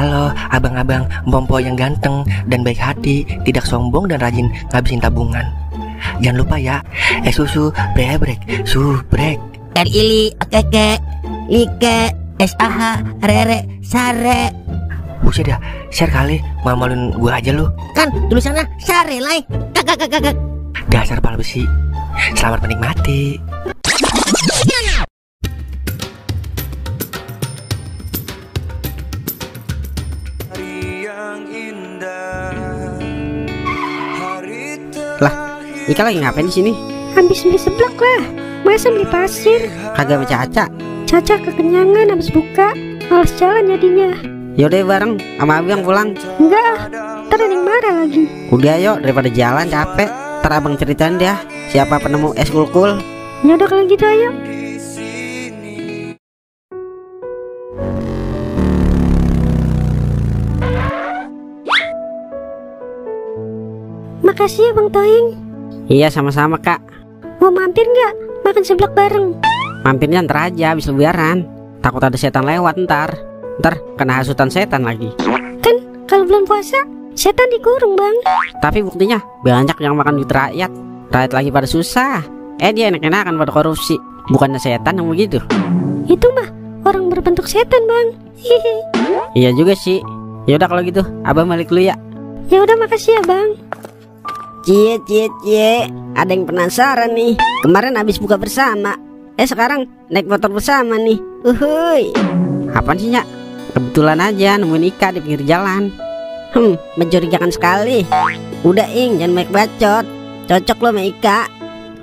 Halo abang-abang Mpompo yang ganteng dan baik hati, tidak sombong dan rajin ngabisin tabungan. Jangan lupa ya, susu brebrek, subrek. Ili, keke, like, SAH, rere, sare. Buset dah, share kali, malu-maluin gua aja lu. Kan tulisannya sare lai. Kakak. Dasar pala besi. Selamat menikmati. Lah, Ika lagi ngapain di sini? Habis beli seblak lah. Masa beli pasir? Kagak sama Caca. Caca kekenyangan habis buka, malas jalan jadinya. Yaudah bareng sama Abang pulang. Enggak, ntar ada yang marah lagi. Udah yuk, daripada jalan capek. Ntar abang ceritain dia siapa penemu es kulkul. Yaudah kalau gitu ayo. Makasih ya Bang Toing. Iya sama-sama kak. Mau mampir nggak? Makan seblak bareng. Mampirnya ntar aja habis lebaran. Takut ada setan lewat ntar kena hasutan setan lagi. Kan kalau bulan puasa setan dikurung Bang. Tapi buktinya banyak yang makan duit rakyat. Rakyat lagi pada susah. Dia enak-enakan pada korupsi. Bukannya setan yang begitu. Itu mah orang berbentuk setan Bang. Hihi. Iya juga sih. Yaudah kalau gitu abang balik dulu ya. Ya udah makasih ya Bang. Cie, ada yang penasaran nih. Kemarin habis buka bersama, sekarang naik motor bersama nih. Uhuy. Apaan sih Nyak? Kebetulan aja nemuin Ika di pinggir jalan. Mencurigakan sekali. Udah Ing, jangan banyak bacot. Cocok lo sama Ika.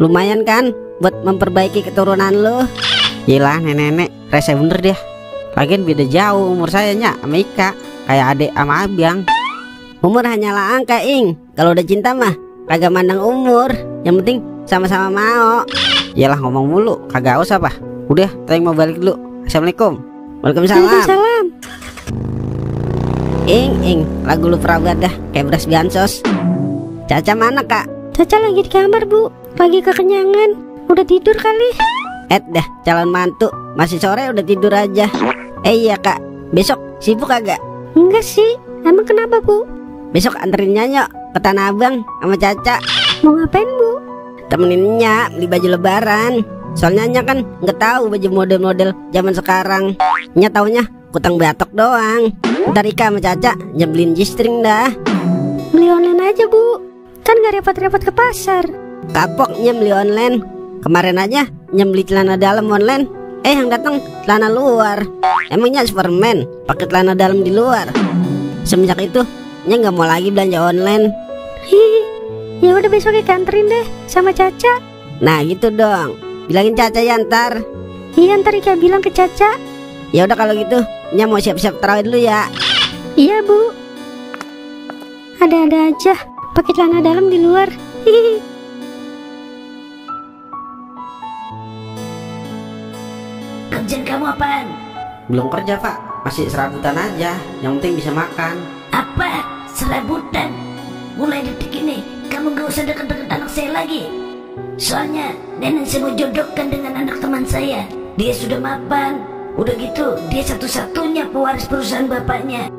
Lumayan kan buat memperbaiki keturunan lo. Yelah nenek-nenek rese bener dia. Lagian beda jauh umur saya Nyak sama Ika. Kayak adek sama abang. Umur hanyalah angka Ing. Kalau udah cinta mah kagak mandang umur, yang penting sama-sama mau. Yalah ngomong mulu, kagak usah apa. Udah, Teng mau balik dulu. Assalamualaikum. Waalaikumsalam. Waalaikumsalam. Ing, lagu lu perabat dah kayak beras bansos. Caca mana kak? Caca lagi di kamar Bu, lagi kekenyangan. Udah tidur kali. Dah calon mantu, masih sore udah tidur aja. Iya kak, besok sibuk kagak? Enggak sih, emang kenapa Bu? Besok anterin Nyanyok ke Tanah Abang sama Caca. Mau ngapain Bu? Temenin Nya beli baju lebaran. Soalnya Nya kan nggak tahu baju model-model zaman sekarang. Nya taunya kutang batok doang. Ntar Ika sama Caca nyebelin G-string dah. Beli online aja Bu, kan gak repot-repot ke pasar. Kapok Nya beli online. Kemarin aja Nya beli celana dalam online. Yang datang celana luar. Emangnya Superman pakai celana dalam di luar. Semenjak itu Nya nggak mau lagi belanja online. Hihi. Ya udah besok kita anterin deh sama Caca. Nah gitu dong. Bilangin Caca ya ntar. Iya ntar Ika bilang ke Caca. Ya udah kalau gitu Nya mau siap-siap tarawih dulu ya. Iya Bu. Ada-ada aja pakai celana dalam di luar. Hihi. Kerjaan kamu apaan? Belum kerja Pak, masih serabutan aja. Yang penting bisa makan. Apa? Serabutan? Mulai detik ini kamu gak usah deket-deket anak saya lagi. Soalnya nenek saya mau jodohkan dengan anak teman saya. Dia sudah mapan. Udah gitu dia satu-satunya pewaris perusahaan bapaknya.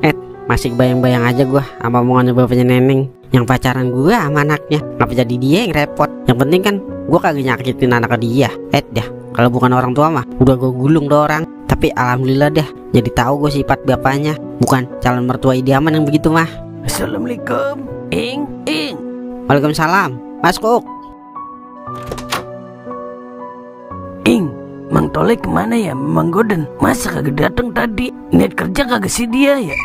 Masih bayang-bayang aja gua sama omongannya bapaknya Neneng. Yang pacaran gua sama anaknya. Kenapa jadi dia yang repot? Yang penting kan gua kagak nyakitin anak dia. Dah, kalau bukan orang tua mah udah gua gulung tuh orang. Tapi alhamdulillah dah, jadi tahu gue sifat bapaknya. Bukan calon mertua idaman yang begitu mah. Assalamualaikum. Ing. Waalaikumsalam. Masuk. Ing, Mang Tole kemana ya? Mang Goden masa kagak datang tadi? Niat kerja kagak sih dia ya?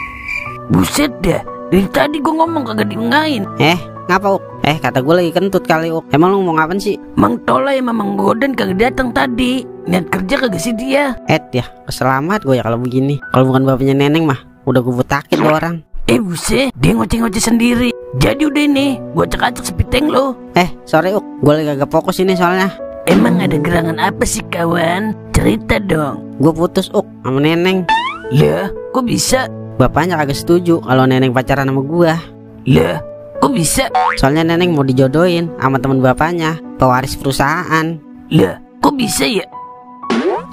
Buset dah, dari tadi gue ngomong kagak diengain. Ngapa Uk? Kata gue lagi kentut kali Uk. Emang lu mau ngapain sih? Mang Tole sama Mang Goden kagak datang tadi. Niat kerja kagak sih dia? Ya, keselamat gue ya kalau begini. Kalau bukan bapaknya Neneng mah udah gue butakin tuh orang. Buset, dia ngoceh-ngoceh sendiri. Jadi udah nih, gue acak-acak sepiteng lo. Sorry Uk, gue lagi kagak fokus ini soalnya. Emang ada gerangan apa sih kawan? Cerita dong. Gue putus Uk sama Neneng. Lah, kok bisa? Bapaknya kagak setuju kalau Neneng pacaran sama gue. Lah, kok bisa? Soalnya Neneng mau dijodohin sama teman bapaknya, pewaris perusahaan. Lah, kok bisa ya?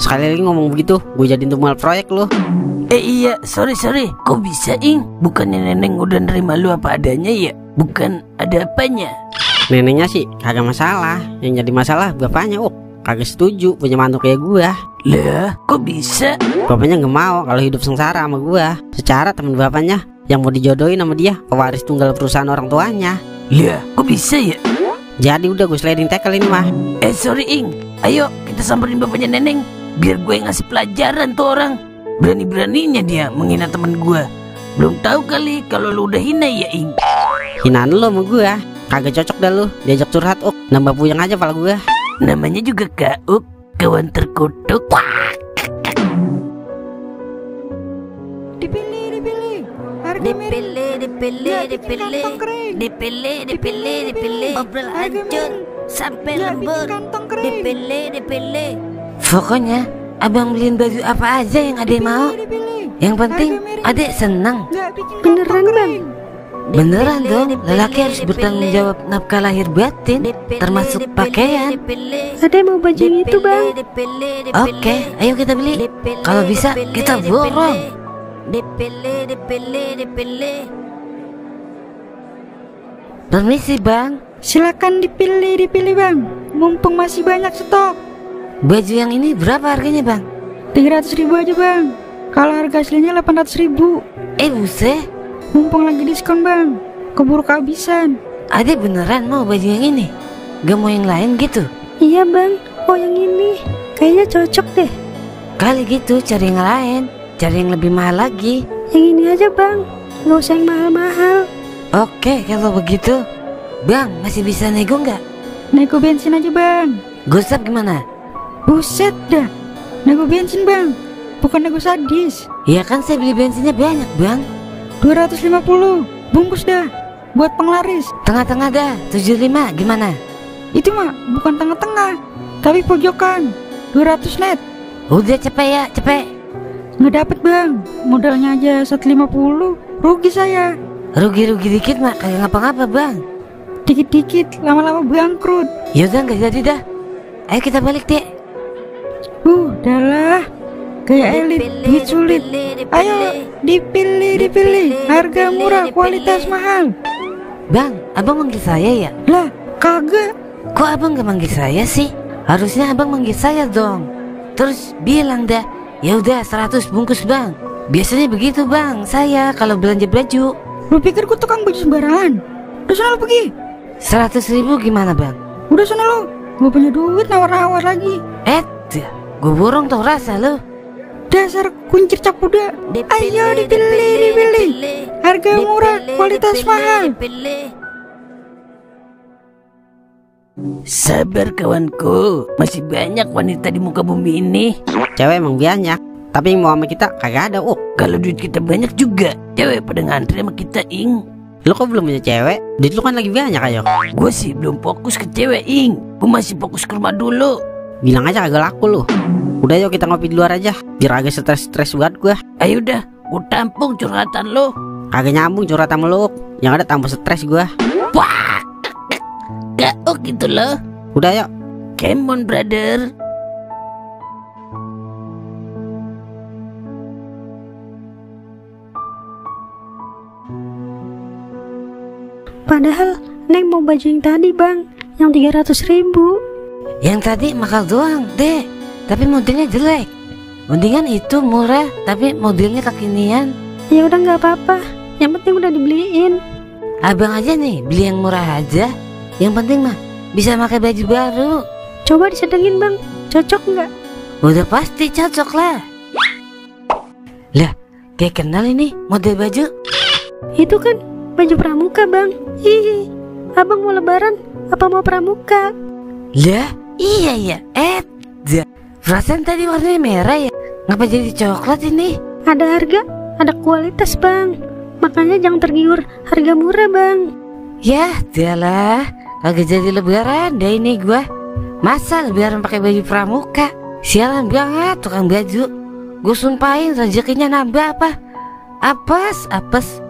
Sekali lagi ngomong begitu, gue jadiin tumbal proyek lu. Iya, sorry. Kok bisa, Ing? Bukannya neneng udah nerima lu apa adanya ya? Bukan ada apanya? Neneknya sih kagak masalah. Yang jadi masalah bapaknya, kagak setuju punya mantu kayak gua. Lah, kok bisa? Bapaknya nggak mau kalau hidup sengsara sama gua. Secara temen bapaknya yang mau dijodohin sama dia pewaris tunggal perusahaan orang tuanya. Lah, kok bisa ya? Jadi udah gue sliding tackle ini mah. Sorry, Ing. Ayo kita samperin bapaknya neneng, biar gue ngasih pelajaran tuh orang. Berani-beraninya dia menghina temen gue. Belum tahu kali kalau lu udah hina ya, Ing. Hinaan lu sama gua kagak cocok dah lu diajak curhat, nambah puyeng aja pala gua. Namanya juga Kak Uk, kawan terkutuk. Dipilih obrol hancur sampai lembur. Dipilih. Pokoknya abang beliin baju apa aja yang adek mau. Yang penting adek senang. Beneran bang? Beneran dong, lelaki harus bertanggung jawab nafkah lahir batin, termasuk pakaian. Ada mau baju yang itu bang? Oke, ayo kita beli. Kalau bisa kita borong. Permisi bang, Silakan dipilih bang. Mumpung masih banyak stok. baju yang ini berapa harganya bang? 300.000 aja bang. Kalau harga aslinya 800.000. Buset, Mumpung lagi diskon bang. Keburu kehabisan. adek beneran mau baju yang ini? Gak mau yang lain gitu? Iya bang, oh yang ini kayaknya cocok deh. Kali gitu cari yang lain, cari yang lebih mahal lagi. Yang ini aja bang, gak usah yang mahal-mahal. Oke, kalau begitu bang masih bisa nego nggak? Nego bensin aja bang. Gosap gimana? Buset dah. Nego bensin bang, bukan nego sadis. Ya kan saya beli bensinnya banyak bang. 250 bungkus dah. Buat penglaris. Tengah-tengah dah, 75 gimana? Itu mah bukan tengah-tengah, tapi pojokan. 200 net. Udah cepet ya, cepet. Nggak dapet bang. Modalnya aja 150. Rugi saya. Rugi-rugi dikit mah kayak ngapa-ngapa bang. Dikit-dikit lama-lama bangkrut. Yaudah nggak jadi dah. Ayo kita balik deh. Udahlah. Kayak elit, duit sulit. Ayo dipilih. Harga murah, kualitas mahal. Bang, abang manggil saya ya? Lah, kagak. Kok abang gak manggil saya sih? Harusnya abang manggil saya dong. Terus bilang dah, ya udah 100 bungkus bang. Biasanya begitu bang, saya kalau belanja baju. Lu pikir ku tukang baju sembarangan? Udah sana lu pergi. 100.000 gimana bang? Udah sana lu. Gua punya duit nawar-nawar lagi. Gue borong tau rasa lo. Dasar kuncir cap kuda. Ayo dipilih. Harga murah, kualitas mahal. Sabar kawanku, masih banyak wanita di muka bumi ini. Cewek emang banyak, tapi yang mau sama kita kagak ada. Kalau duit kita banyak juga, cewek pada ngantri sama kita, Ing. Lu kok belum punya cewek? Duit lu kan lagi banyak ayo. Gue sih belum fokus ke cewek, Ing. Gue masih fokus ke rumah dulu. Bilang aja kagak laku lu. Udah yuk kita ngopi di luar aja, biar agak stres banget gua. Ayo dah, gue tampung curhatan lo. Kagak nyambung curhat sama lu, yang ada tambah stres gua. Wah, gaok gitu loh. Udah yuk. Come on brother. Padahal Neng mau baju yang tadi bang, yang 300.000. Yang tadi mahal doang deh, tapi modelnya jelek. Mendingan itu murah tapi modelnya kekinian. Ya udah nggak apa-apa, yang penting udah dibeliin. Abang aja nih beli yang murah aja. Yang penting mah bisa pakai baju baru. Coba disedengin bang, cocok nggak? Udah pasti cocok lah. Lah, kayak kenal ini model baju. Itu kan baju pramuka bang. Hihi, abang mau lebaran apa mau pramuka? Lah, iya ya. Perasaan tadi warnanya merah ya. Ngapa jadi coklat ini? Ada harga, ada kualitas bang. Makanya jangan tergiur harga murah bang. Yah, dialah. Kagak jadi lebaran deh ini gua. Masa lebaran pakai baju pramuka? Sialan banget tukang baju. Gue sumpahin rezekinya nambah apa? Apes.